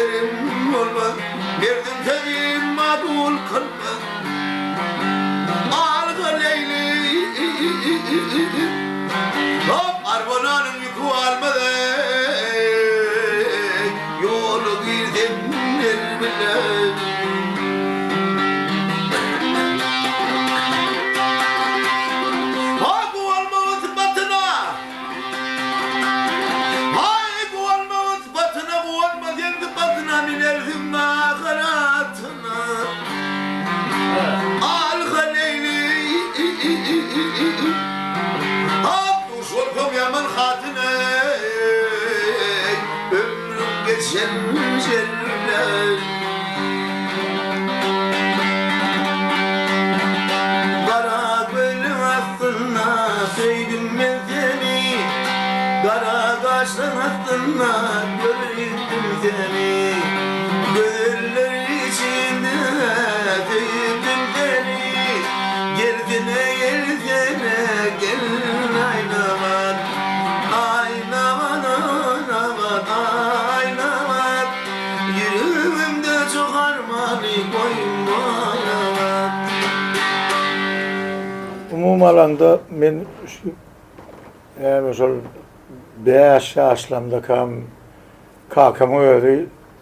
Şerim bolmaz, Merdiň sözi makul kylmaz. Alga Leýli, Hop, arbananyň ýüki galmaz eý, Ýola girseň el bilen. Ha, guwanmagyň sypatyna! Haý, guwanmagyň sypatyna guwanma sen sypatyna münersiň ahyr atyna. Alha Leýli, Ak duş bolsaň ýaman hatyn eý, ömrüň geçen jelle. Gara gölüň astynda söýdüm men seni, Gara gaşlaň astynda görüpdim seni, Gözeller içinde söýüpdim seni, Gelsene, gelsene, gel Aýnabat, Aýnabat, Aýnabat, Aýnabat. Ýüregimde çok armany goýma Aýnabat. Umumy alanda men şu näme şol bäş ýaşlamdakam kakamyň özi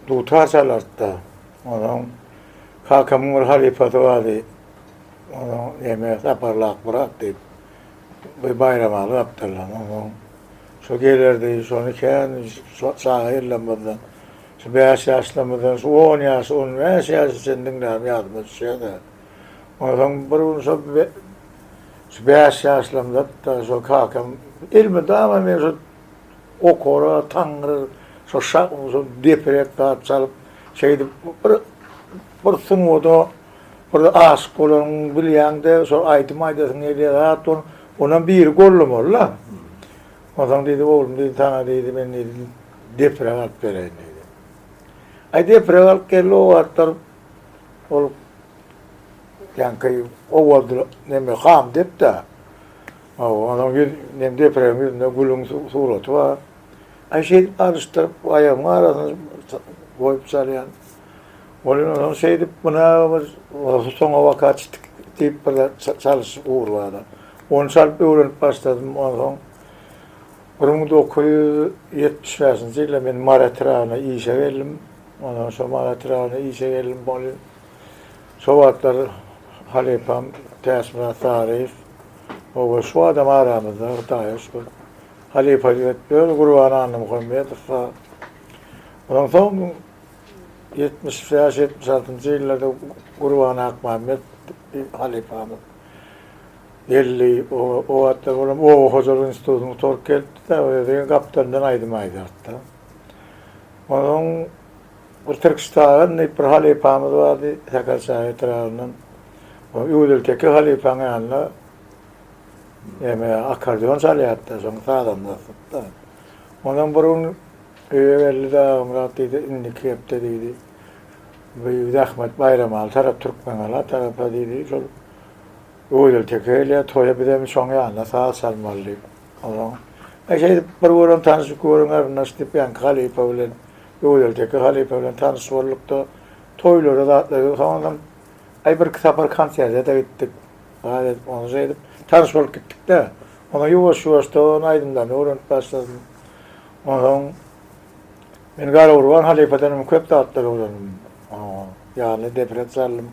dutar çalardy-da. Onuň kakamyň bir halypasy bardy. Onuň näme Saparly Akmyrat diýip. Bir Baýramaly gapdaldan. Onuň şo gelerdi, şony kän şo çaga ýyllarymyzdan, şu bäş ýaşlarymyzdan, şu on ýaş, 15 ýaşa çenli diňlänim ýadyma düşýär-de. Onsoň bir gün şo şu bäş ýaşlarymda-da şo kakam elmydama men şo okara, taňry, şo şa, şo deprek zat çalyp, şeýdip bir bir sungata bir aşyk bolanyňy bilýäň-de, şol aýdym aýdasyň gelýär, zat bol, onam biri gollamaly-da. Onsoň diýdi, oglum diýdi, saňa diýdi, men diýdi, deprek alyp bereýin diýdi. Aý deprek alyp geldi, o wagtlar ol ýaňky owaldy neme ham dep-de. Onuň ýüz, nem depregiň ýüzünde gülüň suraty bar. Aý şeýdip garyşdyryp, aýagymyň arasyna goýup çalýan. Ol onsoň şeýdip buna bir soňa waka çitik diýip bir zat çalyş ugry bar. Ony çalyp öwrenip başladym. Onsoň 1975-nji ýylda men Mary etrabyna işe geldim. Onsoň şo Mary etrabyna işe geldim. Şo wagtlar halypam Täçmyrat Saryýew, oba şu adam aramyzda, Hudaýa şükür. Halypalyk edip ýör, Gurban Annamuhammedow bar. Ondan soň 75, 76-njy ýyllarda Gurban Akmämmet halypamyz geldi. O, o wagtlar olam oba hojalyk institutyny gutaryp gelipdi-de, özi gapdalyndan aýdym aýdardy. Onsoň bir Tirkiş Tagan diýip bir halypamyz bardy, Säkerçaý etrabyndan. O Öwdel Teke halypaň ýanynda Eme akkordeon çalýardy, şoň sazandasy-da. Ondan bir gün öýe geldi-de, Agamyrat diýdi, indiki hepde diýdi, bu Zähmet Baýramaly tarap, Türkmengala tarapa diýdi, şol Öwdel Teke gelýär, toýa bizem şoň ýanynda saz çalmaly diýip. Onsoň, şeýdip bir gören tanyş, iki gören garyndaş diýip, ýaňky halypa bilen, Öwdel Teke halypa bilen tanyş bolduk-da, toýlara zatlara, soňam aý birki sapar konserte-de gitdik. Zat edip, ony şeýdip tanyş bolup gitdik-de. Onsoň ýuwaş-ýuwaşdan onuň aýdymlaryny öwrenip başladym. Onsoň men Garagurban halypadan hem köp zatlar öwrendim. Ýanyna deprek çaldym.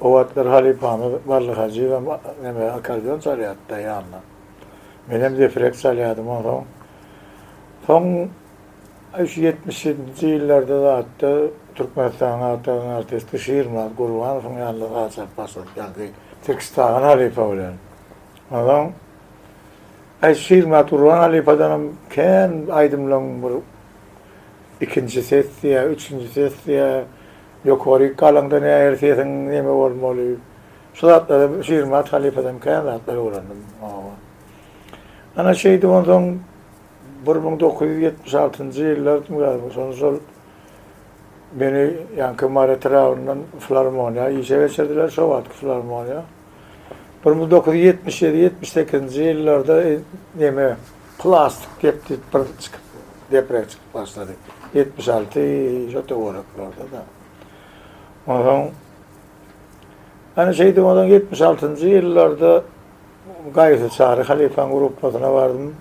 O wagtlar halypamyz Bally Hajyýew hem neme akkordeon çalýardy-da ýanynda. Men hem deprek çalýardym onsoň. Soň Aý şu 77-nji ýyllarda zatda Türkmenistanyň at gazanan artisti Şirmyrat Gurbanowyň ýanynda saz çalyp başladyk, ýaňky Tirkiş Tagan halypa bilen. Onsoň aý Şirmyrat Gurban halypadanam kän aýdymlaryň bir ikinji ses diýýär, üçünji ses diýýär, ýokaryk galaňda nähili sesiň neme bolmaly. Şu zatlary Şirmyrat halypadan kän zatlar öwrendim. Ana şeýdip onsoň 1976-njy ýyllar şonda şol meni ýaňky Mary etrabyndan filarmoniýa işe geçirdiler, şo wagtky filarmoniýa. 1977-78-nji ýyllarda neme plastik dep diýip bir çykyp. Deprek çykyp başlady. 76 şo töwereklerde-de. Onsoň Ana şeýdip ondan 76-njy ýyllarda Gaýgy Çary halypaň gruppasyna bardym,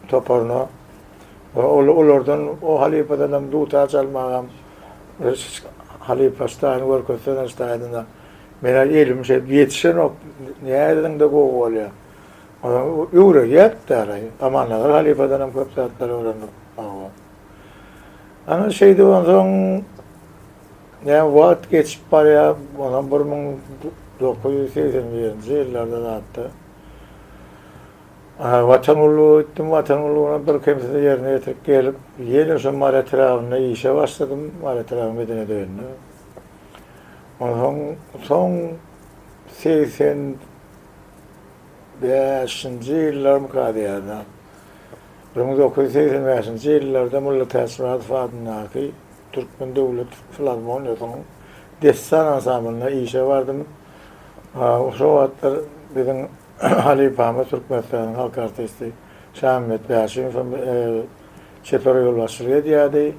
toparyna. Ol olardan o halypadan hem dutar çalmagam halypa ştaýyny görkezsene ştaýyny. Men elim şeýdip ýetişenok, nädeňde gowy bolýar. Öwredýärdi Amannazar halypadan hem köp zatlar öwrendim. Ana şeýdip onsoň Näme wagt geçip barýar, onam 1981-nji ýyllarda zatda. Watan gullugy gitdim, Watan gullugyna bir kemsiz ýerine ýetirip gelip, ýene şo Mary etrabynda işe başladym, Mary etrabynyň medeniýet öýünde. Onsoň soň 85-nji ýyllarmyka diýýän. 1985-nji ýyllarda Molla Täçmyradow adyndaky Türkmen döwlet filarmoniýasynyň Dessan ansamblynda işe bardym. Şo wagtlar biziň halypamyz Türkmenistanyň halk artisti Şamämmet Bäşimow hem çeper ýolbaşçylyk edýärdi.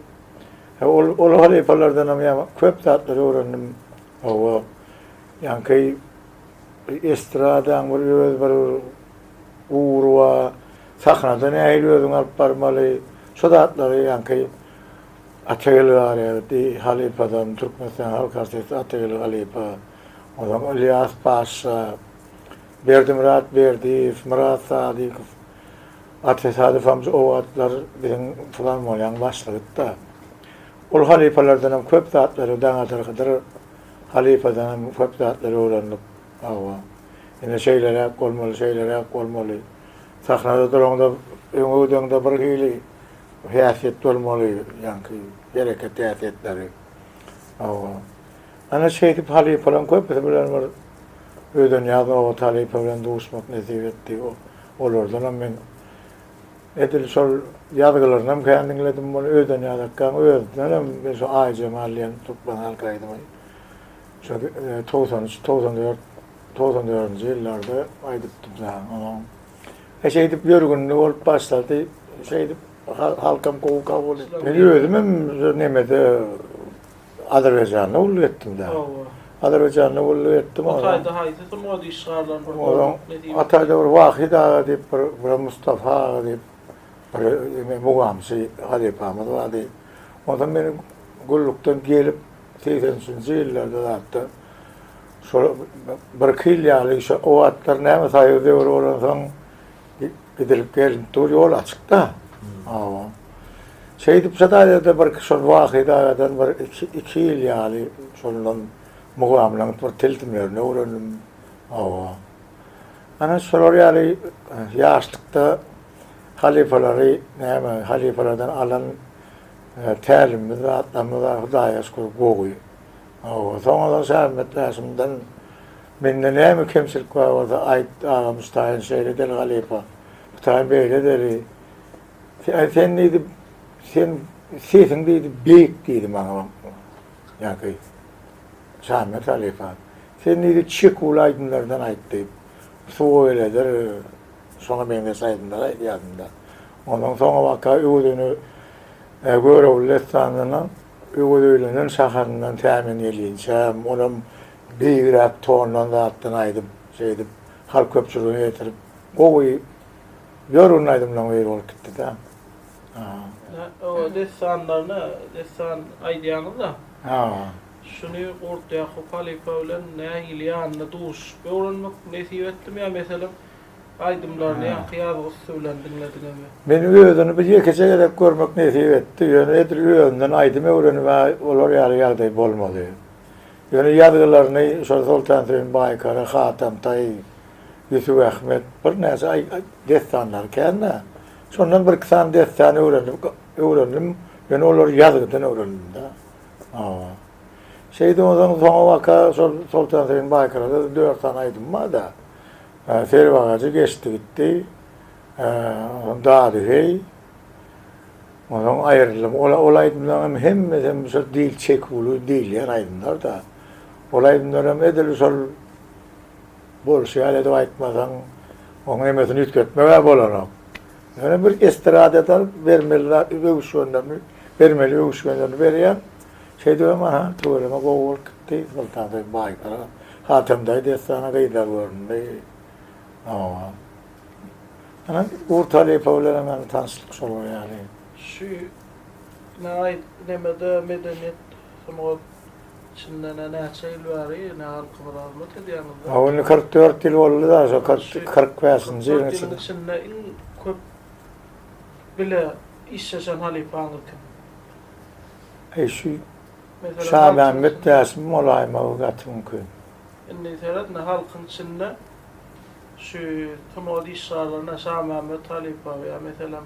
Ol ol halypalardan hem ýa köp zatlary öwrendim. Hawa, ýaňky estradaň bir öz bir ugry bar, sahnada nähili özüňi alyp barmaly, şo zatlary ýaňky Atageldi Garýagdy halypadan, Türkmenistanyň halk artisti Atageldi halypa, onsoň Ylýas Paşşa, Berdimyrat Berdiýew, Myrat Sadykow, Ata Sadowam o wagtlar biziň filarmoniýanyň başlygydy-da. Ol halypalardan hem köp zatlary, Daňatar Hydyr halypadan hem köp zatlary öwrendik. Hawa. Ine şeýleräk bolmaly, şeýleräk bolmaly. Sahnada duraňda, öňe gideňde bir hili häsiýet bolmaly, ýaňky hereket häsiýetleri. Hawa. Ana şeýdip halypalaryň köpüsi bilen bir Ödenýaz Nobat halypa bilen duşmak nesip etdi. Olardan hem men edil şol ýazgylaryny hem kän diňledim. Muny Ödenýaz akgaň özünden hem men şu Aýjemal diýen türkmen halk aýdymy şo 93, 94, 94-nji ýyllarda aýdypdym dagy. E şeýdip ýörgünli bolup başlady. Şeýdip halkam gowy kabul etdi. Men özüm hem nemede Azerbaýjanda gulluk etdim da. Azerbaýjanda gulluk etdim. O taýda haýsy sungat işgärlerini bir görmek nesip etdi? Ataýda bir Wahid aga diýip bir, bir Mustafa aga diýip bir mugamçy halypamyz bardy. Onsoň men gullukdan gelip 83-nji ýyllarda zatda Şol birki ýyl ýaly şo o wagtlar näme soýuz döwri bolansoň gidilip gelinip dur ýol açykda. Hawa. Şeýdip şo taýda bir şol Wahyt agadan bir iki, iki ýyl ýaly şondan mugamlaň bir tilsimlerini öwrendim. Hawa. Ana şolar ýaly ýaşlykda halypalary näme halypalardan alan tälimimiz zatlarymyz Hudaýa şükür gowy. Hawa, soňradan Şamämmet Bäşimden Mende näme kemçilik bar bolsa aýt, agam şu taýyn şeýle edeli halypa, bu taýyn beýle edeli. Sen diýdi, sen sesiň diýdi beýik diýdi maňa. Ýa-ki Şamämmet halypa. Sen diýdi çekuwly aýdymlardan aýt diýip. Suwa geledir, şoňa meňzeş aýdymlar aýdýardym-da. Ondan soňabaka özüni Görogly dessanyndan Öwez öýlenen şaharyndan tä men gelinçäm, onam beýigräk tondan zatdan aýdyp, şeýdip, halk köpçüligine ýetirip, gowy ýörgünli aýdymlaryň biri bolup gitdi-dä. O dessanlaryny, dessan aýdýaňyz-da. Ha. Şuny Gurt Ýakup halypa bilen nähili ýanynda duşuşyp öwrenmek nesip etdimi ýa meselem, Aýdymlaryny ýaňky ýazgy üsti bilen diňlediňizmi? Men özüni bir ýekeje gezek görmek nesip etdi, ýöne edil özünden aýdym öwrenib-ä olar ýaly ýagdaý bolmady. Ýöne ýazgylaryny şol Soltansöýün Baýkara, Hatam Taý, Ýusup Ahmet birnäçe dessanlary kän-dä. Şondan birki sany dessany öwrenip öwrendim, ýöne olary ýazgydan öwrendim-dä. Hawa. Şeýdip onsoň soňabaka şol Soltansöýün Baýkarada-da dört sany aýdym bar-da. Serwi agajy geçdi gitdi. Onsoň Dady heý. Onsoň aýryldym. Ol, ol aýdymlaryň hem hemmesi hem şol dil çeküwli diýilýän aýdymlar-da. Ol aýdymlar hem edil şol bolşy ýaly edip aýtmasaň, oň nemesini üýtgetmeg-ä bolanok. Ýöne bir estradada bermeli zat öwüşginlerini, bermeli öwüşginlerini berýän. Şeýdibem aha tüweleme gowy bolup gitdi. Soltansoýun Baýkara, Hatamdaý dessany gyzlar göründi. Hawa. Ana Gurt halypa bilen hem meniň tanyşlyk şolar ýaly. Şu naýt nemede medeniýet sungat içinde ne näçe ýyl bäri ine halkymyza hyzmat edýäňizda. Hawa indi 44 ýyl boldy da şo 45-nji ýylyň içinde. içinde iň köp bile işleşen halypaňyz kim? Eý şu Şamämmet Bäşim bolaýmagy gaty mümkin. Indi seret ine halkyň içinde Şu sungat işgärlerine Şamämmet halypa ýa meselem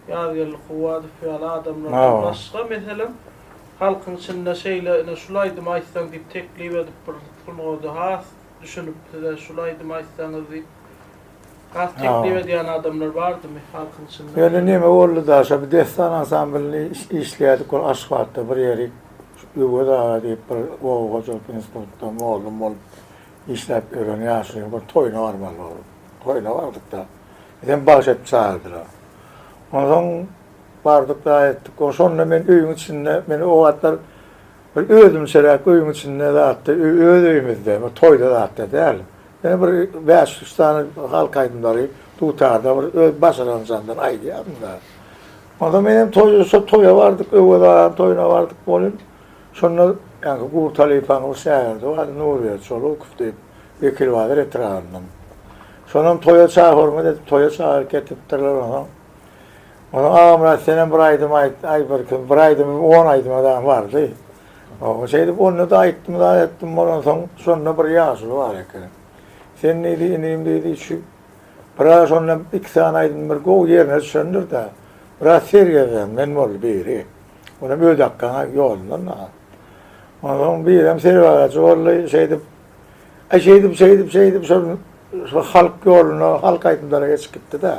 Ýazgeldi Kuwwadow ýaly adamlardan başga meselem halkyň içinde şeýle ine şul aýdymy aýtsaň diýip teklip edip bir sungada has düşünip size şul aýdymy aýtsaňyz diýip has teklip edýän adamlar bardymy halkyň içinde? Ýöne neme boldy-da şo bir dessan ansamblyny işleýärdik ol Aşgabatda bir ýeri Öwez aga diýip bir oba hojalyk institutda mugallym bolup Işläp ýören ýaşulyň bir toýuna barmaly bolduk. Toýuna bardyk-da, bizem bagş edip çagyrdylar. Onsoň bardyk-da etdik. O şonda men öýüň içinde, men o wagtlar bir özümçeräk öýüň içinde zatda, öz öýümizde, bir toýda zatda däl. Men bir bäş-üç sany halk aýdymlary dutarda bir öz başaranjamdan aýdýardym-da. Onsoň men hem toýa, şo toýa bardyk, Öwez aganyň toýuna bardyk welin, Şonda ýaňky Gurt halypanyň bir şägirdi bardy, Nurberdi Çolukow diýip, Wekilbazar etrabyndan. Şonam toýa çaý hormat edip, toýa çagyryp getiripdirler onsoň. Onsoň Agamyrat senem bir aýdym aýt, aý bir kim, bir aýdym, on aýdyma dagy bardy. Oba şeýdip onda-da aýtdym, zat etdim bolansoň, şonda bir ýaşuly bar eken. Sen diýdi, inim diýdi, şu biraz şonda iki sany aýdym bir gowy ýerine düşendir-de, biraz sergezdan men boldy biri. Onam öz akgaň ýolundan da. Onsoň birem serwagajy boldy, şeýdip, aý şeýdip, şeýdip, şeýdip şol şol halk ýoluna, halk aýdymlara geçip gitdi-de.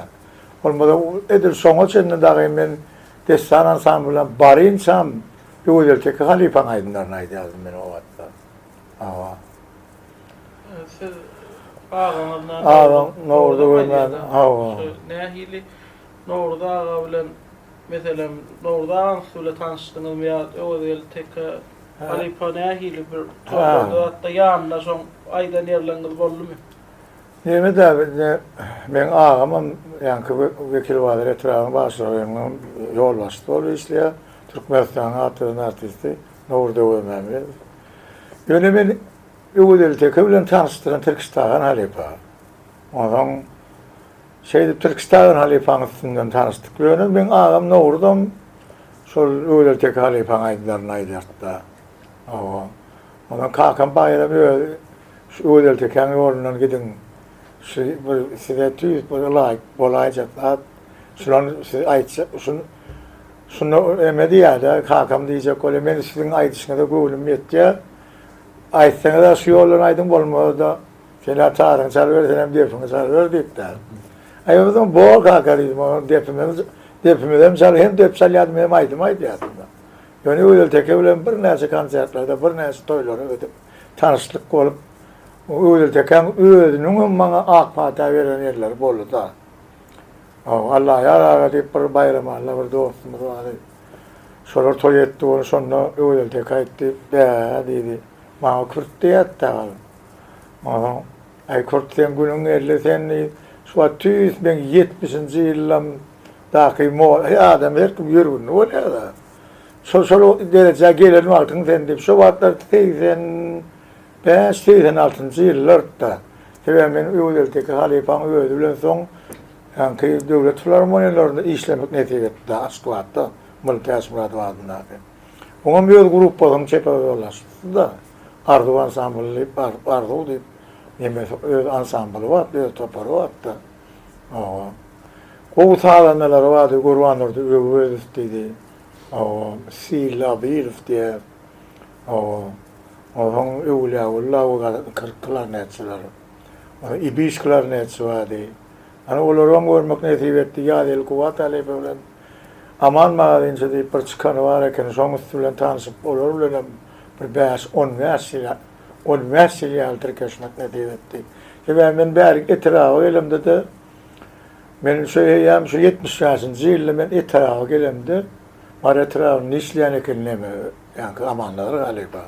Bolmasa edil şoňa çenli dagy men Dessan ansamblyna barynçam Öwezeli Teke halypaň aýdymlaryny aýdýardym men o wagtlar. Hawa. Siz agaňyz bilen Agam Nowruzy görmän, hawa. Şu nähili Nowruz aga bilen Meselem, Nowruz agaň üsti bile tanyşdyňyzmy ýa Öwezgeldi Teke halypa nähili bir toýlarda zatda ýanynda şoň aýdan ýerleriňiz boldumy? Neme-dä indi meň agamam ýaňky Wekilbazar etrabynyň bagşylar ýolbaşçysy bolup işleýär. Türkmenistanyň at gazanan artisti Nowruz Öwezmämmedow. Ýöne men Öwezgeldi Teke bilen tanyşdyran Tirkiş Tagan halypa. Onsoň Şeýdip Tirkiş Tagan halypaň üstünden tanyşdyk. Ýöne meň agam Nowruzam şol Öwler Teke halypaň aýdymlaryny aýdardy-da. Hawa. Ondan kakam Baýram özi şu Öwler Tekäň ýolundan gidiň. Şu bir size tüýs bir ylaýyk bolaýjak zat. Şulany siz aýtjak, şun şunda eme diýýär-de, kakam diýjek bolýar, men siziň aýdyşyňyza göwnüm ýetýär. Aýtsaňyz-a şu ýoldan aýdyň, bolmasa-da Sen-ä taryňy çalyber, senem depiňi çalyber diýipdir. Aý, onsoň bor kaka diýdim, onuň depimiz, depimizem çal, hem dep çalýardym, hem aýdym aýdýardym. Ýöne Öwez Teke bilen birnäçe konsertlerde, birnäçe toýlara gidip, tanyşlyk bolup, Öwez Tekäň özüniňem maňa ak pata beren ýerleri boldy-da. Allaýar aga diýip bir Baýramalla bir dostumyz bardy. Şolar toý etdi, ony şonda Öwez Teke aýtdy, Bä, diýdi, maňa kürt diýýärdi-dä galyň. Onsoň, Aý, Kürt, seň günüň geldi, sen diýip, şu wagt tüýs meň ýetmişinji ýyllamdaky adam her kim ýörgünli bolýar-da. Şol şol derejä gelen wagtyň sen diýip, şo wagtlar 85, 86-njy ýyllardy-da. Sebäbi men Öwezgeldi Teke halypaň özi bilen soň ýaňky döwlet filarmoniýalarynda işlemek nesip etdi-de, Aşgabatda, Mylly Täçmyradow adyndaky. Oňam öz gruppasynyň çeper ýolbaşçysy-da. Arzuw ansambly diýip, Arzuw diýip, nemesi öz ansambly bardy, öz topary bardy. Hawa. Gowy sazandalary bardy, Gurbandurdy Öwezow diýdi. Hawa, Silla Abylow diýýär. Hawa. Onsoň Öwülýaguly dagy klarnetçiler. Onsoň Ibiş klarnetçi bardy. Ana olaram görmek nesip etdi. Ýazeli Kuwat halypa bilen Aman magazinçi diýip bir çykany bar ekeni, şoň üsti bilen tanşyp, olar bilenem bir bäş, on bäş ýyl, on bäş ýyl ýaly tirkeşmek nesip etdi. Sebäbi men bärik etraba gelemde-de. Men şu eýýäm şu 75-nji ýylda men etraba gelemde, Mary etrabynda işleýän eken neme, ýaňky Amannazar halypa.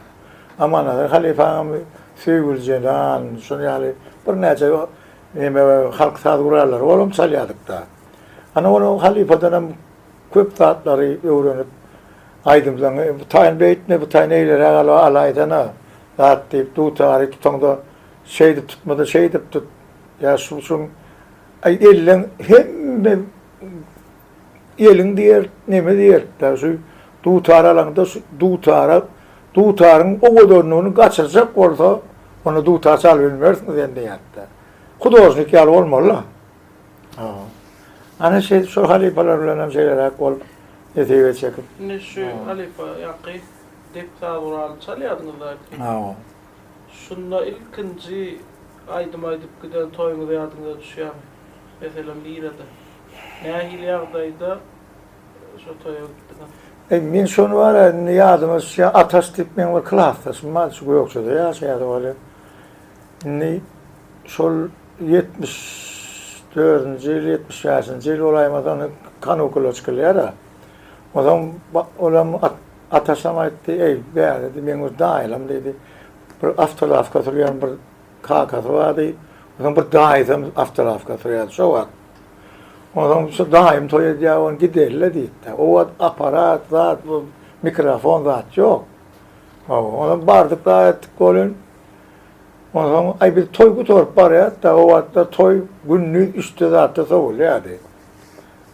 Amannazar halypaňam Söýgüli jenan, şonuň ýaly birnäçe neme halk saz gurallary olam çalýardyk-da. Ana ol halypadanam köp zatlary öwrenip, aýdymlaryňy bu taýyn beýtme, bu taýyn eýleräk al, alaýsana zat diýip, dutary tutaňda şeýdip tutma-da şeýdip tut, ýa şu şuň aý elleň hemme eliň diýer, neme diýer-de, şu dutar alaňda şu dutara dutaryň owadanlygyny gaçyrjak bolsa, onda dutar çalyp bilmersiň sen diýer-de. Hudožnik ýaly bolmaly-da. Ana şeýdip şol halypalar bilen hem şeýleräk bolup nesibe çekip. Indi şu halypa ýaňky dep saz guralyny çalýardyňyz belki. Hawa. Şunda ilkinji aýdym aýdyp giden toýuňyz ýadyňyza düşýärmi? Meselem nirede? Nähili ýagdaýda şo toýa gitdiňiz? Eý, men şony bar-a indi ýadyma düşýär, Ataş diýip meň bir klasdaşym bardy, şu Gökjede ýaşaýardy ol. Indi şol 74-nji ýyl, 75-nji ýyl bolaýmasa ony kanukula çykylýar-a. Onsoň olam Ataşam aýtdy, Eý, bärde meň bir daýylam diýdi, bir awtolawka sürýän bir kakasy bardy, onsoň bir daýysam awtolawka sürýärdi şo wagt. Onsoň şu daýym toý edýär, ony gideli-le diýdi. O wagt apparat, zat, bu mikrofon zat ýok. Hawa, onsoň bardyk zat etdik welin, onsoň aý biz toý gutaryp barýarys-da, o wagtlar toý gündiz üçde zatda sowulýardy.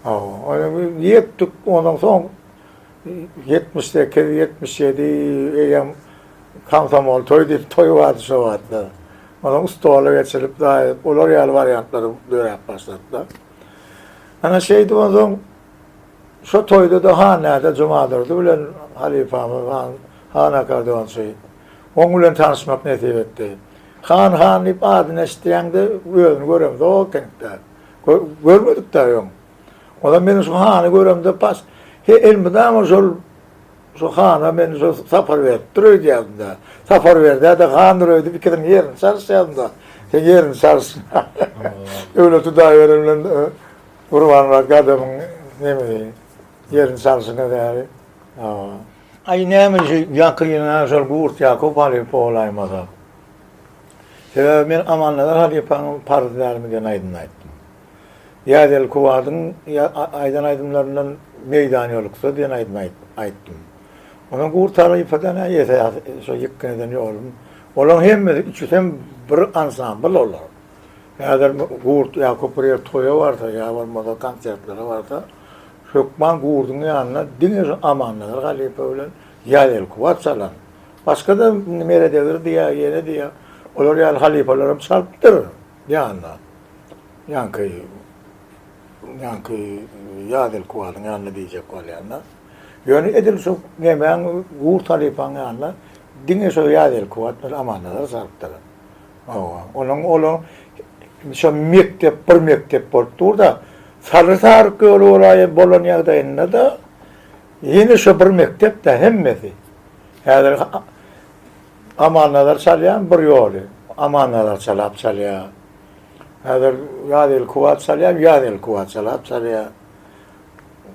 Hawa, onsoň ýetdik, ondan soň 78, 77 eýýäm komsomol toý diýip toý bardy şo wagtlar. Onsoň stola geçirip, daýyp, olar ýaly wariantlar döräp başlady-da. Ana şeýdip onsoň şo toýda-da Hannäde Jumadurdy bilen halypamyz Han, Han akkordeonçy. Oň bilen tanyşmak nesip etdi. Han Han diýip adyny eşitýäň-de, özüni göremzok ekenik-dä. Görmedik-dä öň. Ondan men şu hany göremde pas he elmydama şol şu hana men şu sapar beripdir öýdýärdim-de. Sapar berdä-de handyr öýdüp ikisiniň ýerini çalyşýardym-da. Sen ýerini çalyş. Döwlet Hudaýberen bilen e, Gurbanmyrat Gadamyň nemesi ýerini çalşyna däli. Aý näme şu ýakynda şol Gurt Ýakup halypa bolaýmasa. Sebäbi men Amannazar halypanyň parz dälmi diýen aýdymyny aýtdym. Ýazel Kuwadyň aýdan aýdymlaryndan Meýdan ýoluksa diýen aýdymy aýtdym. Ondan Gurt halypadan şo ýykgyn eden ýolum. Olaryň hemmesi üçüsem bir ansambl olar. Häzir Gurt Ýakup bir ýer toýa barsa ýa bolmasa konsertlere barsa, hökman Gurduň ýanyna diňe şu Amannazar halypa bilen Ýazel Kuwat çalan. Başga-da Meret Egri diýýär, ýene diýýär. Olar ýaly halypalaram çalypdyr ýanyna. Ýaňky ýaňky Ýazel Kuwadyň ýanyna diýjek bolýan-da. Ýöne edil şu nemäň Gurt halypaň ýanyna diňe şo Ýazel Kuwat bilen Amannazar çalypdyr. Hawa, onuň olar şo mekdep bir mekdep bolup dur-da, Salyr Saryk ýoly bolaýan bolan ýagdaýynda-da ýene şo bir mekdep-dä hemmesi. Häzir Amannazar çalýan bir ýoly, Amannazar çalap çalýar. Häzir Ýazel Kuwat çalýar, Ýazel Kuwat çalap çalýar.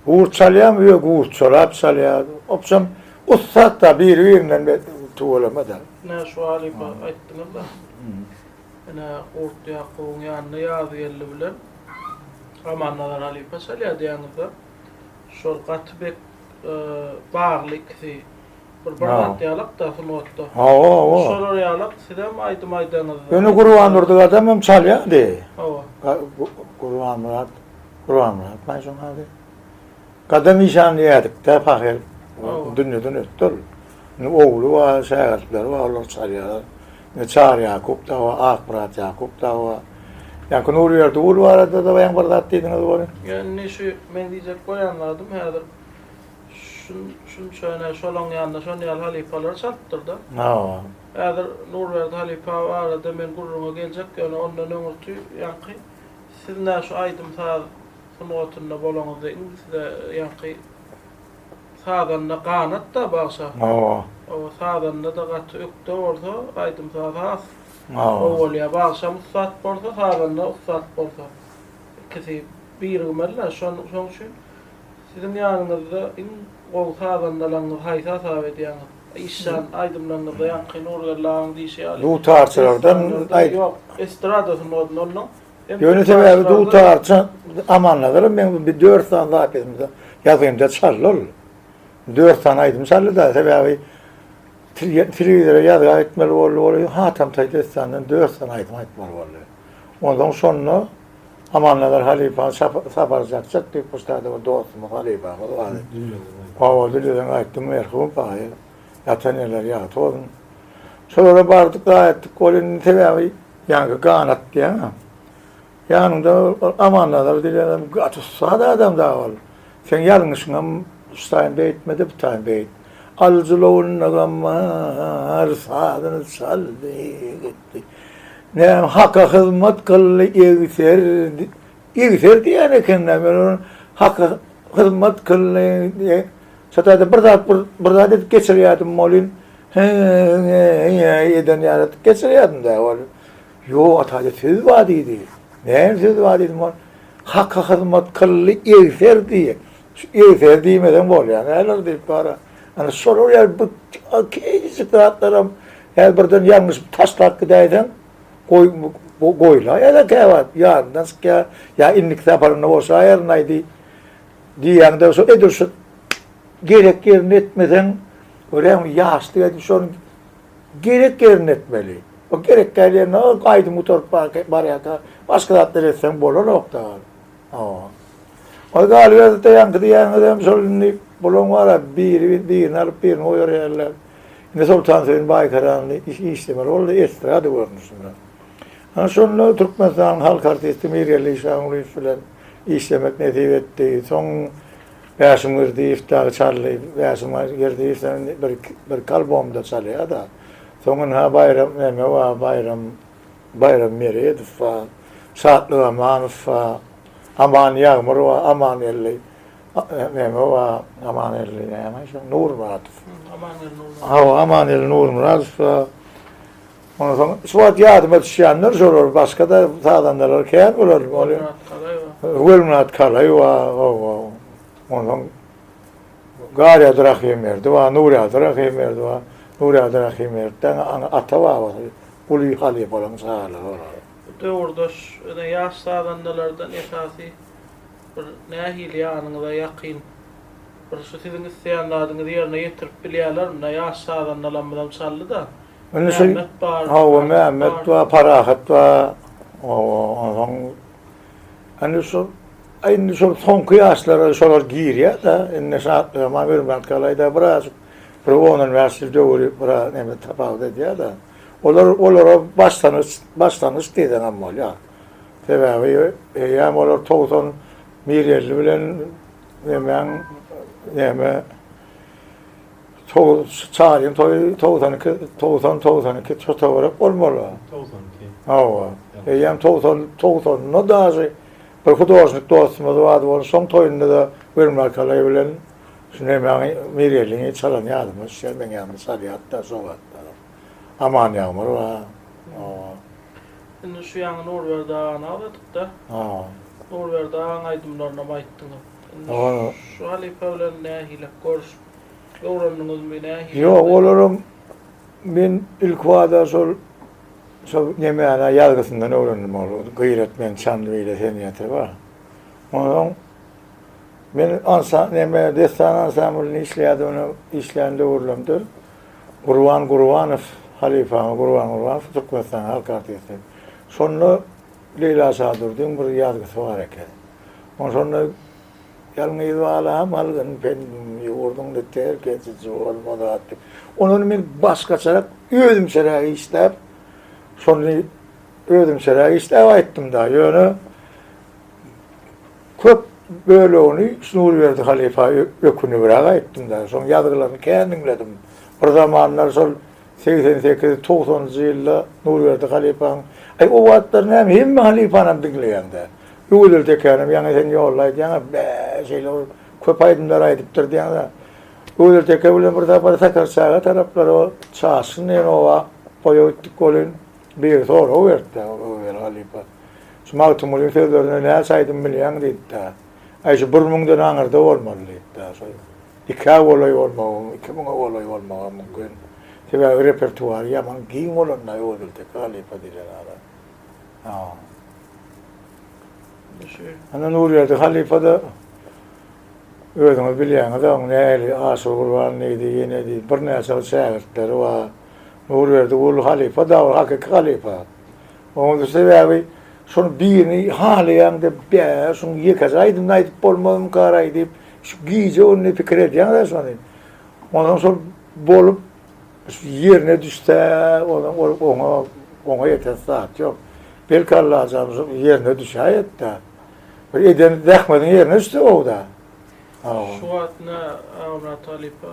Gurt çalýar, ýa gurt çalap çalýar. Obşem ussat-da biri-birinden tüweleme-de. Ine şu halypa aýtdyňyz-da. Ine Gurt Ýakubyň ýanynda Ýazgeldi bilen Amannazar halypa çalýar diýýäňiz-de. Şol gaty bek bagly ikisi. Bir bir zat ýalak-da sungatda. Hawa, hawa. Şolar ýalak sizem aýdym aýdaňyzda. Ýöne Gurbandurdy gadam hem çalýardy. Hawa. Gurbanmyrat, Gurbanmyrat maý şoň ady. Gadam işan diýerdik-de pahyr. Dünýeden ötdi ol. Indi ogly bar, şägirtleri bar, olar çalýarlar. Indi Çary Ýakup dagy bar, Akmyrat Ýakup dagy bar. Ýaňky Nurberdi Gul barada-da baýaň bir zat diýdiňiz welin. Ýa indi şu meň diýjek bolýan zadym häzir Şunça ene şolaň ýanynda şon ýaly halypalar çalypdyr-da. Hawa. Häzir Nurberdi halypa barada men gürrüňe geljek, ýöne ondan öňürti ýaňky siz nä şu aýdym-saz sungatynda bolaňyzda iň size ýaňky sazanda ganat-da bagşa. Hawa. Hawa, sazanda-da gaty ökde bolsa, aýdym-saz has gowy bolýar. Bagşam ussat bolsa, sazanda ussat bolsa. Ikisi. birigmeli-dä. Şonuň üçin siziň ýanyňyzda iň gowy sazandalaryňyz haýsy hasap edýäňiz? Işjan aýdymlaryňyzda ýaňky Nurgeldi agaň diýşi ýaly. Dutarçylardan aýt. Ýok, estrada sungatyny onnoň. Ýöne sebäbi dutarçy Amannazaram meň bir dört sany zapisimde ýazgymda çaldy ol. Dört sany aýdym çaldy-da, sebäbi telewizora ýazga gitmeli boldy, ol Hatamtaý dessanyndan dört sany aýdym aýtmaly boldy. Onsoň şonda Amannazar halypany Sapar Jakjak diýip bu ştada bir dostumyz, halypamyz bardy. Hawa, dünýeden gaýtdy merhum, paýy ýatan ýerleri ýagty bolsun. Şolara bardyk, dagy etdik, ol indi sebäbi ýaňky ganat diýýän-ä. Ýanyňda Amannazar diýlen adam gaty ussat adam dagy ol. Seň ýalňyşyňam şu taýyn beýtme-de, bu taýyn beýt. Aljylawynda gammar sazyny çaldy gitdi. Näme haka hyzmat kyldy egser, egser diýýän eken-dä men ony haka hyzmat kyldy diýen. Şo taýda bir zat bir, bir zat edip geçirýärdim welin, he-he-he eden ýaly edip geçirýärdim-dä welin. Ýok, ataja söz bar diýdi. Näme söz bar diýdim, ol Haka hyzmat kyldy egser diýýär. Şu egser diýmeseň bolýar näler diýip bara. Ana şolar ýaly bu kiçijik zatlaram ýa birden ýalňyşyp taşlap gidäýseň goý goýlaýar-da käwagt ýadyndan çykýar ýa indiki saparynda boşaýaryn-aý diý diýýäňde şo edil şu gerek ýerini etmeseň görýäňmi ýaşlyk edip şony Gerek ýerinde etmeli. O gerek däl ýerinde o aýdym gutaryp barýarka başga zatlar etseň bolanok-da. Hawa. Ol galyberdi-de ýaňky diýýäňizem şol indi bulaň bar-a biri birini alyp birini goýberýärler. Indi Soltansöýün Baýkarany işlemeli boldy estrada görnüşinde. Ana şonda Türkmenistanyň halk artisti Mirgeldi Işangulyýew bilen işlemek nesip etdi. Soň Bäşim Girdiýew dagy çaldy. Bäşim Girdiýew bir bir albomda çalýar-da. Soň ynha Baýram neme bar, Baýram Baýram Meredow bar, Şatlyk Amanow bar, Aman Ýagmyr bar, Amangeldi neme bar, Amangeldi näme şo Nurmyradow. Amangeldi Nurmyradow. Hawa, Amangeldi Nurmyradow bar. Ondan soň şu wagt ýadyma düşýänler şolar, başga-da sazandalar kän bolar. Welmyrat Kalaý bar. Welmyrat Kalaý bar, hawa. Ondan soň Garýady Rahymberdi bar, Nurýady Rahymberdi bar. Nurýady Rahymberdi ata-babasy uly halypalaryň çagalary olar. Bu döwürdeş ine ýaş sazandalardan esasy bir nähili ýanyňyza ýakyn bir şu siziň isleýän zadyňyzy ýerine ýetirip bilýärlermi? Ine ýaş sazandalarymyzam çaldy-da. Indi şu Mämmet bar, hawa Parahat Mämmet bar. bar, Parahat bar. Hawa, onsoň indi şu indi şol soňky ýaşlara şolar girýär-de, indi Şatlygaman Welmyrat Galaýda birazjyk bir ondan bäş ýyl döwri biraz neme tapawut edýär-de. Olar olara başlangyç başlangyç diýseňem bolýar. Sebäbi eýýäm olar 90 Mirelli bilen nemäň neme Çaryň toýy 92, 90, 92 şo töwerek bolmaly. 92. Hawa. Eýýäm 90, 90-da daşy bir hudožnik dostumyz bardy, ol şoň toýunda-da Welmyrat Kalaý bilen şu nemäň Mireliňi çalan ýadyma düşýär, meň ýanymda çalýardy-da şo wagtlar. Aman Ýagmyr bar. Hawa. Indi şu ýaňy Nurberdi agany agzadyk-da. Hawa. Nurberdi agaň aýdymlarynam aýtdyňyz. Indi şu halypa bilen nähili görüşip öwrendiňizmi, nähili? Ýok, olaram men ilkibada şol şol nemäni ýazgysyndan öwrendim ol Gyrat men çandy beýle senýeti bar. Onsoň men ansa neme dessan ansamblynda işleýärdim, ony işlän döwürlerimde Gurban Gurbanow halypamyz Gurban Gurbanow Türkmenistanyň halk artisti. Şonda Leýla Şadurdyň bir ýazgysy bar eken. Ol şonda Ýalňyz balam algyn pendim, ýurduňda terk ediji bolmaz at diýip. Ondan men başgaçarak özümçeräk işläp, şony özümçeräk işläp aýtdym-da. Ýöne köp bölegini şu Nurberdi halypa ökünibräk aýtdym-da. Şoň ýazgylaryny kän diňledim. Bir zamanlar şol 88, 90-njy ýylda Nurberdi halypaň, aý o wagtlar näme hemme halypanam diňleýäň-dä. Öwezeli Tekänem ýaňy sen ýolda aýdýaň-a, bä, şeýle bir köp aýdymlar aýdypdyr diýýäň-ä. Öwezeli Teke bilen bir sapar Sakarçaga taraplara Çaşgyn diýen oba toýa gitdik welin, biri sorag beripdi Öwezeli halypa. Şu Magtymgulyň sözlerine näçe aýdym bilýäň diýdi-dä. Aý şu bir müňden aňyrda bolmaly diýdi-dä. Şo ikä golaý bolmagam, iki müňe golaý bolmagam mümkin. Sebäbi repertuary ýaman giň bolanda Öwezgeldi halypa diýlen adam. Ha. Ana Nurberdi halypa-da özüňiz bilýäňiz oň nähili Aşyr Gurban diýdi, ýene diýdi, birnäçe şägirtleri bar. Nurberdi Gully halypa da ol hakyky halypa. Onuň sebäbi şony birini halaýaň-da, bä, şuň ýekeje aýdymyny aýdyp bolmazmykaraý diýip, şu gije-gündiz pikir edýäň-dä şony. Onsoň şol bolup şu ýerine düşse, onsoň ol oňa oňa ýeten zat ýok. Belki Allajan şu ýerine düşäýet-dä. Bir eden zähmediň ýerine düşse gowy-da. Şu wagt ine Agamyrat halypa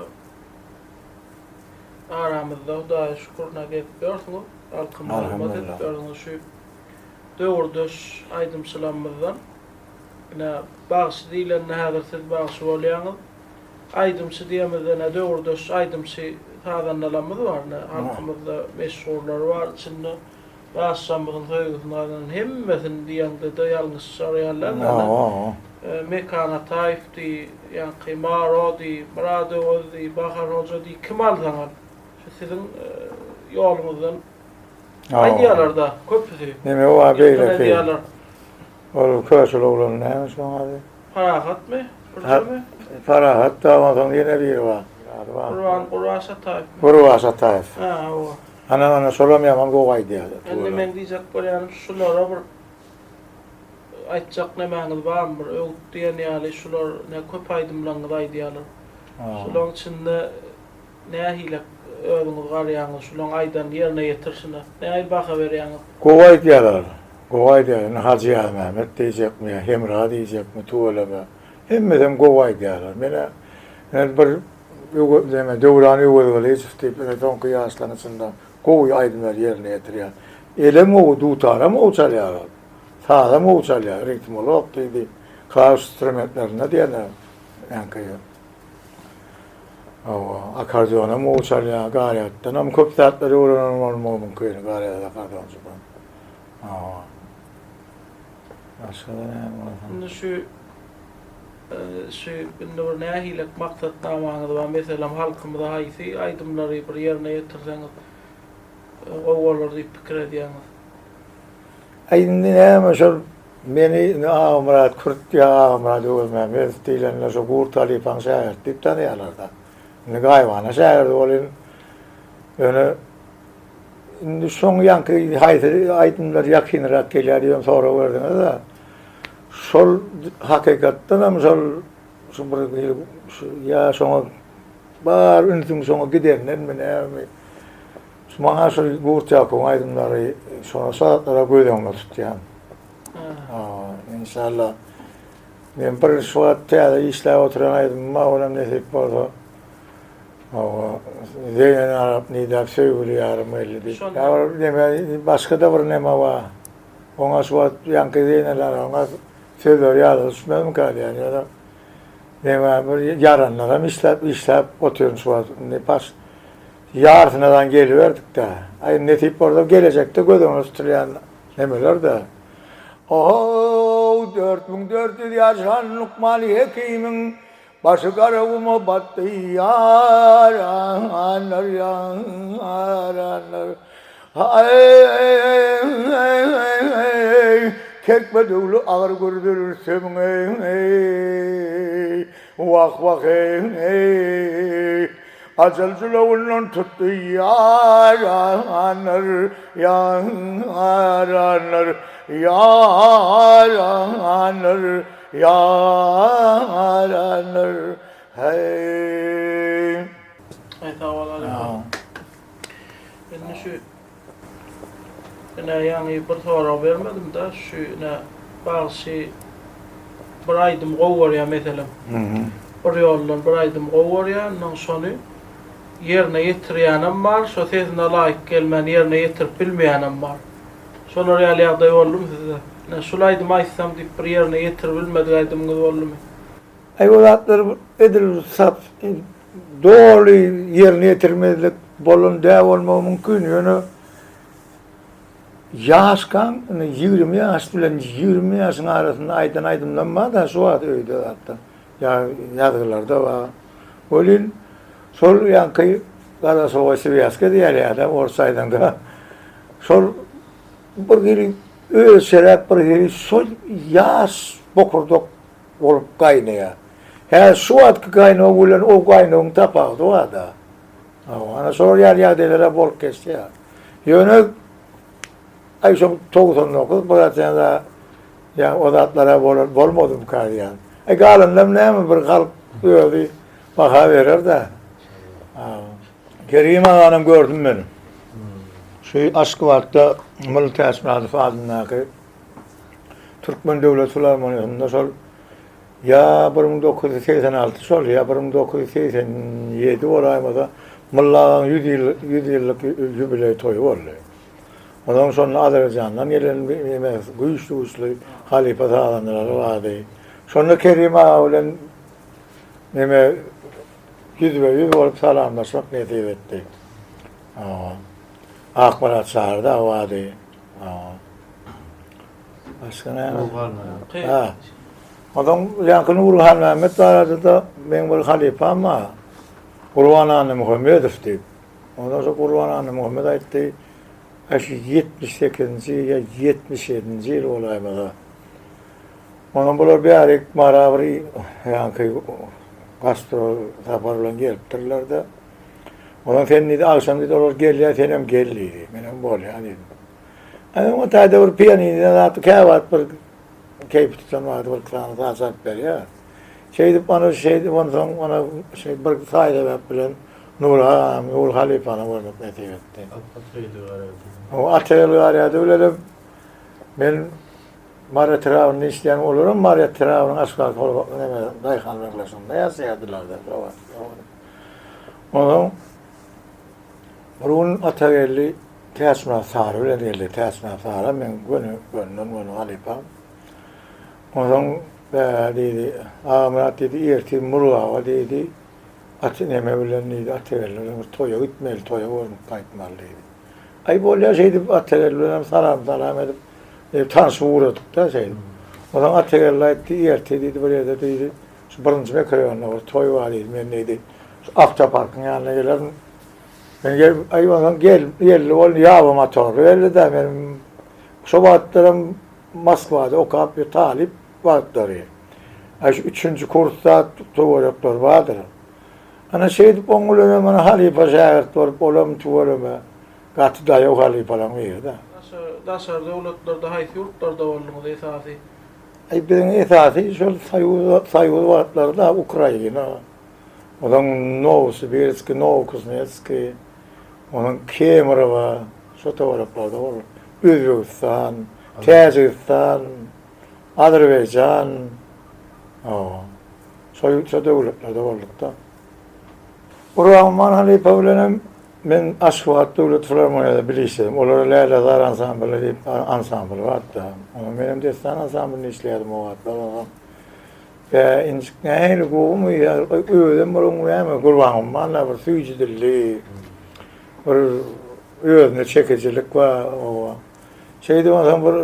Aramyzda Hudaýa şükür ine gezip ýörsüňiz. Halkymyza hyzmat edip ýörsüňiz. Şu döwürdeş aýdymçylarymyzdan ine bagşy diýlende häzir siz bagşy bolýaňyz. Aýdymçy diýemizde ine döwürdeş aýdymçy sazandalarymyz bar ine halkymyzda meşhurlary bar içinde ýaşlarymyzyň söýgüsini gazanan hemmesini diýeňde-de ýalňyş çykarýan däl ine Mekan Ataýew diý, ýaňky Maro diý, Myrat Öwez diý, Bahar hoja diý, kim alsaň al. Şu siziň ýoluňyzdan aýdýarlar-da, köpüsi. Neme bar beýleki? Ol köşül oglan näme şoň ady? Parahatmy? Pürjemi? Parahat da onsoň ýene biri bar. Gurban Gurbaş Ataýewmi? Gurbaş Ataýew. Ha, hawa. Ana, ana şolam ýaman gowy aýdýar. Indi meň diýjek bolýanym şulara bir Aýtjak nemäňiz barmy bir öwüt diýen ýaly şular ne köp aýdymlaňyzy aýdýalar. Şulaň içinde nähilek özüňiz garýaňyz şulaň aýdan ýerine ýetirşine nähili baha berýäňiz? Gowy aýdýalar. Gowy aýdýalar. Indi Hajy Ýazmämmet diýjekmi ýa Hemra diýjekmi tüweleme. Hemmesem gowy aýdýalar. Menä ine bir Öwez neme Döwran Öwezgylyjow diýip ine soňky ýaşlaryň içinde gowy aýdymlary ýerine ýetirýär. Elem gowy dutaram gowy çalýar ol. Sazam gowy çalýar, ritmolog diýdi, klawiş instrumentlerinde diýene ýaňky. Hawa, akkordeonam gowy çalýar, Garýatdanam köp zatlary öwrenen bolmagy mümkin, Garýat akkordeonçydan. Hawa. Başga-da näme bolsa. Indi şu şu indi bir nähilek maksatnamaňyz bar, meselem, halkymyza haýsy aýdymlary bir ýerine ýetirseňiz gowy bolar diýip pikir edýäňiz? Aý indi näme şol meni indi Agamyrat Kürt ýa Agamyrat Öwezmämmedow diýlende şo Gurt halypaň şägirdi diýip tanaýarlar-da. Indi gaýybana şägirdi bolyn. Ýöne indi şoň ýaňky haýsy aýdymlar ýakynrak gelýär diýen sorag berdiňiz-de. Şol hakykatdanam şol şu bir şu ýa şoňa bar ünsüň şoňa gidendenmi näme? Şu maňa şol Gurt Ýakubyň aýdymlary şona şu zatlara göz öňüne tutýan. Inşallah. Men bir şu wagt täze işläp oturan aýdymym bar, olam nesip bolsa. Hawa, Zeýnen Arap nidäp söýgüli ýarym geldi diýip. Ýa bir neme, başga-da bir neme bar. Oňa şu wagt ýaňky Zeýnel Arabyň sözleri ýada düşmezmikä diýýän. Ýöne neme bir ýaranlaram işläp, işläp otyryn şu wagt. Indi baş Ýarsynadan geliberdik-dä. Aý, nesip bolsa gelejekde göz öňünde tutulýan nemeler-dä. Ho-how, 4400 ýaşan Lukman Hekimiň başy Garaguma batdy, ýaranlar, ýaranlar. Haý-eý-eý, kerkme döwli agyr gürzül Rüstemiň-eý, wah-wah-eý. Ajal jylawyndan tutdy ýaranlar, ýaranlar, ýaranlar, ýaranlar, heý. Aý sag bol Alypa. Indi şu Ine ýaňy bir sorag bermedim-de, şu ine bagşy bir aýdym gowy görýär meselem. Bir ýoldan bir aýdym gowy görýär, ondan şony ýerine ýetirýänem bar, şo sesine laýyk gelmän ýerine ýetirip bilmeýänem bar. Şolar ýaly ýagdaý boldumy sizde? Ine şul aýdymy aýtsam diýip bir ýerine ýetiribilmedik aýdymyňyz boldumy? Aý o zatlar edil sap doly ýerine ýetirmezlik bolan däl bolmagy mümkin, ýöne. Ýaşkaň indi 20 ýaş bilen 20 ýaşyň arasynda aýdan aýdymlarym bar-da şu wagt öýde zatda. Ýa ýazgylarda bar. Welin şol ýaňky galasowoý swýazka diýilýär-de orsça aýdaňda. Şol bir hili özçeräk bir hili şol ýaş bokurdak bolup gaýnaýar. Häzir şu wagtky gaýnaw bilen o gaýnawyň tapawudy bar-da. Hawa, ana şolar ýaly ýagdaýlar bolup geçýär. Ýöne aý şo 99 prosent ýa o zatlara bolan bolmadymyka diýýän. Aý galanynam näme bir halk özi baha berer-de. Kerim aganam gördüm men. Şu Aşgabatda Mylly Täçmyradow adyndaky Türkmen döwlet filarmoniýasynda şol Ýa 1986 şol, ýa 1987 bolaýmasa, Mylly agaň ýüz ýyl, ýüz ýyllyk ýubileý toýy boldy. Onsoň şonda Azerbaýjandan gelen eme güýçli-güýçli halypa sazandalary bardy. Şonda Kerim aga bilen neme ýüzbe-ýüz bolup salamlaşmak nesip etdi. Hawa. Akmyrat Çary dagy bardy. Hawa. Başga näme? Ha. Onsoň ýaňky Nury Halmämmet barada-da meň bir halypam bar. Gurban Annamuhammedow diýip. Ondan soň Gurban Annamuhammed aýtdy, Aý şu 78-nji ýa 77-nji ýyl bolaýmasa. Ondan bular bärik Mara bir ýaňky gastrol sapar bilen gelipdirler-de. Ondan sen diýdi, agşam diýdi, olar gelýär, senem gel diýdi. Menem bolýar diýdim. Ana o taýda bir pianino zat käwagt bir keýpi tutan wagty bir sany saz çalyp berýär. Şeýdip ana şeýdip onsoň ona şeý bir saý-sebäp bilen Nury agam, Nury halypany görmek nesip etdi. Atageldi Garady. O Atageldi Garady bilenem men Mary etrabynda işleýän, olaram Mary etrabynyň Aşgabat neme daýhan birleşiginde ýaşaýardylar-da şo wagt. Onsoň Bir gün Atageldi Täçmyrat Sary bilen geldi. Täçmyrat Sary meň göni, gönden-göni halypam. Onsoň bä diýdi, Agamyrat diýdi, ertir Murgaba diýdi, aty neme bilen diýdi, Atageldi bilen bir toýa gitmeli, toýa görnüp gaýtmaly diýdi. Aý bolýar şeýdip Atageldi bilen salam-salam edip, e, tanşyp ugradyk-da şeýdip. Onsoň Atageldi aýtdy, ertir diýdi, bir ýerde diýdi, şu birinji mikroraýonda bir toý bar diýdi, men diýdi, şu awtoparkyň ýanyna gelerin, Men gel, aý onsoň gel, geldi ol ýaba motorly geldi-de, men şo wagtlaram Moskwada okap ýör talyp wagtlary. Aý şu üçünji kursda töwerekler bardyr. Ana şeýdip oň bilenem ana halypa şägirt bolup, olam tüweleme gaty daýaw halypalaň biri-de. Daşary döwletlerde haýsy ýurtlarda bolduňyz esasy? Aý biziň esasy şol soýuz soýuz wagtlary-da Ukraina, Onuň Nowosibirskiý, Nowokuznetskiý, onuň Kemerowa şo töwereklerde boldy. Özbegistan, Täjigistan, Azerbaýjan, hawa, şo şo döwletlerde bolduk-da. Gurbanguman halypa bilenem men Aşgabat döwlet filarmoniýada bile işledim. Olara Lälezar ansambly diýip ansambl bardy-da. Onuň menem Dessan ansamblynda işleýärdim o wagtlar. Bä, injik nähili gowumy ýa özem bir oň näme Gurbanguman-da bir süýji dilli, bir özüne çekijilik bar oba. Şeýdip onsoň bir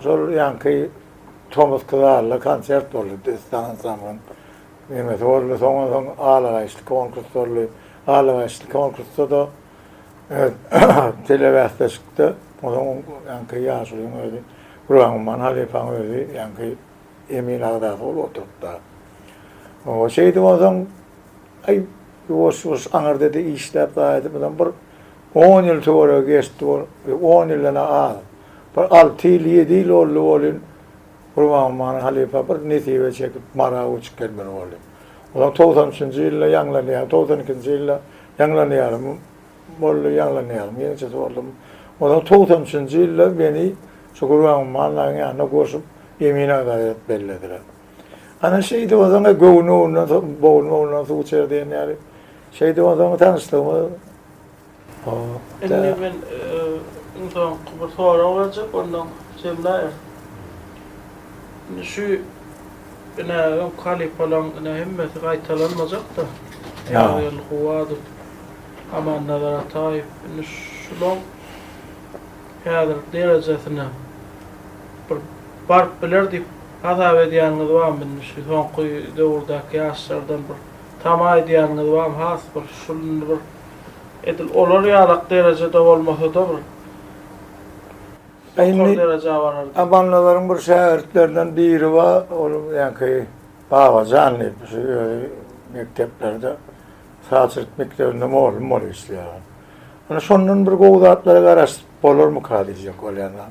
şol ýaňky tomusky zalda konsert boldy, Dessan ansamblyň nemesi boldy. Soň onsoň Alagaýyşly konkurs boldy. Alagaýyşly konkursda-da telebäsleşikde onsoň ýaňky ýaşulyň özi Gurbanguman halypaň özi ýaňky Emin agzasy bolup oturypdy. Oňa şeýdip onsoň aý ýuwaş-ýuwaş aňyrda-da işläp zaýa edip onsoň bir on ýyl töweregi geçdi bol, on ýyldan-a az. Bir alty ýyl, ýedi ýyl boldy welin Gurbanguman halypa bir nesibe çekip Mara uçup gelmeli boldy. Onsoň 93 üçünji ýylda ýaňlanýar, 92-nji ýylda ýaňlanýarym boldy, ýaňlanýarym ýeňçesi boldum. Onsoň 93 üçünji ýylda meni şu Gurbanguman dagyň ýanyna goşup Emin agza edip bellediler. Ana şeýdip onsoň göwün göwünden bogun bogundan suw içer diýen ýaly. Şeýdip onsoň tanyşlygymyz Indi men iň soňky bir sorag berjek, ondan jemläýeris. Indi şu ine öňki halypalaryň ine hemmesi gaýtalanmajak-da. Ýazgeldi Kuwadow, Amannazar Ataýew. Indi şulaň. häzir derejesine bir baryp biler diýip hasap edýäniňiz barmy indi şu soňky döwürdäki ýaşlardan bir tama edýäniňiz barmy has bir şul indi bir edil olar ýalak derejede bolmasa-da bir ýokary derejä barar diýip. Amannazaryň bir şägirtlerinden biri bar, ol ýaňky Babajan diýip, şu özi mekdeplerde, sazçylyk mekdebinde mugallym bolup işleýär. Ine şondan bir gowy zatlara garaşyp bolarmyka diýjek bolýan-da.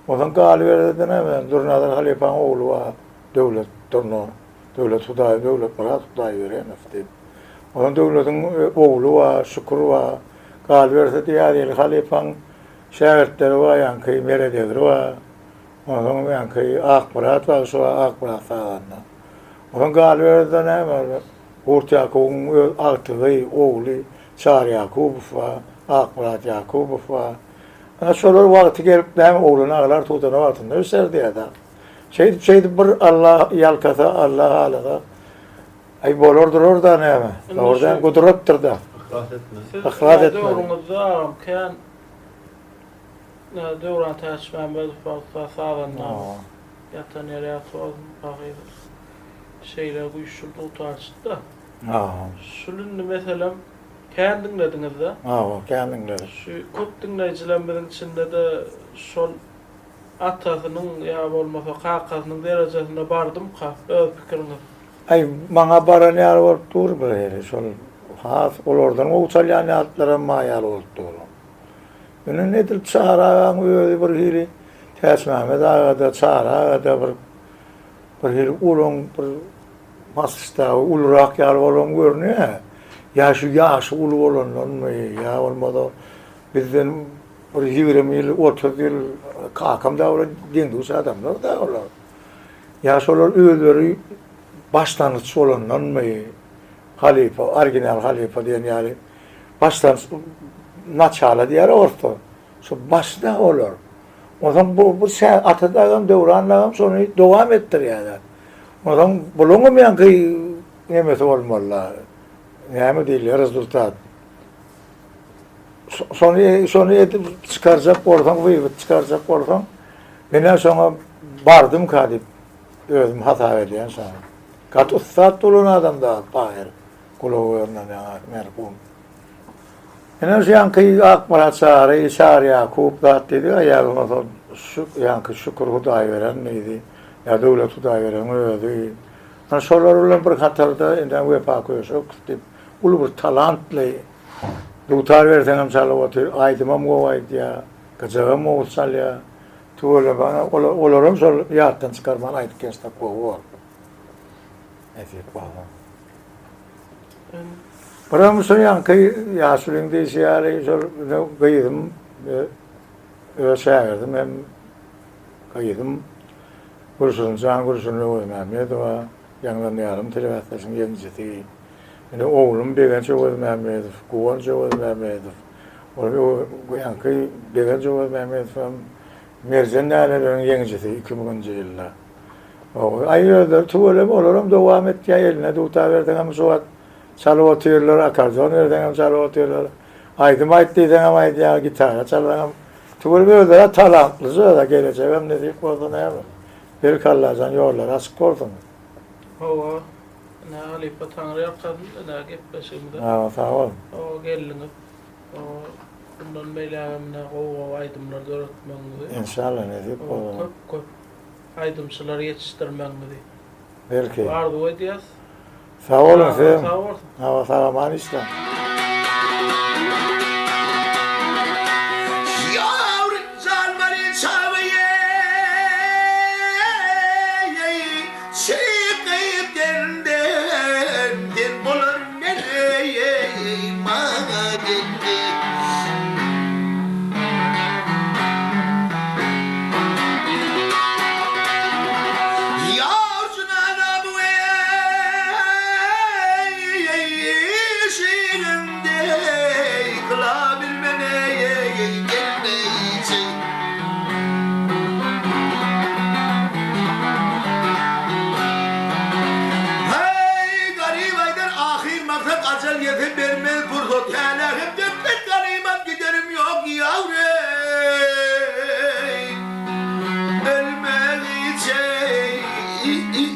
Onsoň galyberse-de näme, Durnazar halypaň ogly bar, Döwlet Durna, Döwlet Hudaý, Döwletmyrat Hudaýberenow diýip. Onsoň Döwletiň ogly bar, Şükür bar. Galyberse-de Ýazgeldi halypaň şägirtleri bar, ýaňky Meret egri bar. Onsoň ýaňky Akmyrat bagşy bar, Akmyrat sazanda. Onsoň galyberse-de näme, Gurt Ýakubyň öz agtygy, ogly Çary Ýakubow bar, Akmyrat Ýakubow bar. Ana şolar wagty gelip näme oglan aglar tudana wagtynda öser diýýär-dä. Şeýdip şeýdip bir Alla ýalkasa, Alla halasa, aý bolar durar-da näme. Dogrudan gudratdyr-da. Yhlas etmeli. Siz Yhlas etmeli. döwrüňizde agam kän Döwran Täçmämmedow bagtda sazandamyz. Ýatan ýeri ýagty bolsun pahyr. Şeýle güýçli dutarçydy-da. Şul indi meselem kän diňlediňiz-dä? Hawa, kän diňledik. Şu köp diňleýjilerimiziň içinde-de şol atasynyň ýa bolmasa kakasynyň derejesine bardymyka? Öz pikiriňiz. Aý, maňa baran ýaly bolup dur birhili. Şol has olardan gowy çalýan ýalylaram bar ýaly bolup dur. Indi edil Çary agaň özi birhili Täçmämmet aga-da, Çary aga-da bir birhili olaň bir masştaby ulurak ýaly bolan görünýär. Ýa şu ýaşy uly bolandanmy, ýa bolmasa bizden bir 20 ýyl, 30 ýyl kakam dagy bilen deň-duş adamlar-da olar. Ýa şolar özleri başlangyç bolandanmy, halypa, original halypa diýen ýaly başlangyç naçala diýýär orsda. Şu başda olar. Onsoň bu bu şä Ata dagam, Döwran dagam şony dowam etdirýärler. Onsoň bulaňam ýaňky nemesi bolmaly-da. Näme diýilýär, rezultat. Şony şony edip çykarjak bolsaň, wywod çykarjak bolsaň, men-ä şoňa bardymka diýip özüm hasap edýän şony. Gaty ussat bolan adam da Tahyr gulagy görünen ýaňy merhum. Ine şu ýaňky Akmyrat Çary, Çary Ýakup zat diýdi, ýa bolmasa şu ýaňky Şükür Hudaýberen diýdi, ýa Döwlet Hudaýbereniň özi. Ana şolar bilen bir hatarda indi Wepa Köşek diýip uly bir talantly dutar berseňem çalyp otyr, aýdymam gowy aýdýar, gyjagam gowy çalýar. Tüweleme ana olaram şol ýatdan çykarman aýdyp geçsek gowy bolar. Nesip bolsa. Biram şo ýaňky ýaşulyň diýşi ýaly şol gyzym öz şägirdim hem gyzym Gülşirin jan Gülşirin Öwezmämmedowa Ýaňlan ýarym telebäsleşigiň ýeňijisi. Indi oglum Begenç Öwezmämmedow, Guwanç Öwezmämmedow. Ol ýaňky Begenç Öwezmämmedow hem Merjen däneleriň ýeňijisi 2000-nji ýylda. Aý özleri tüweleme olaram dowam etýär eline dutar berseňem şu wagt çalyp otyrlar akardion berseňem çalyp otyrlar aýdym aýt diýseňem aýdýar gitara çalsaňam tüweleme özleri talantlyja özä gelejegem nesip bolsa näme belki Allajan ýollary açyk bolsun. Hawa ine halypa Taňry ýalkasyn ine gepleşigimize. Hawa sag bol. Hawa geldiňiz. Hawa mundan beýlägem ine gowy gowy aýdymlar döretmegiňizi. Enşalla nesip bolsa. Köp köp aýdymçylar ýetişdirmegiňizi Belki. arzuw edýäs. Sag boluň sizem. Sag bolsun. Hawa sag aman işläň. Ýawry jan many çawy eý Çykyp derinden sen bolar men eý maňa geldi. Ýar jynana bu eý şirin deý kyla bilmen eý gelmeýçi. Heý garyp aýdar ahyr maksat ajal gelse bermez pursat hälä hem depmet garyp. Ýar.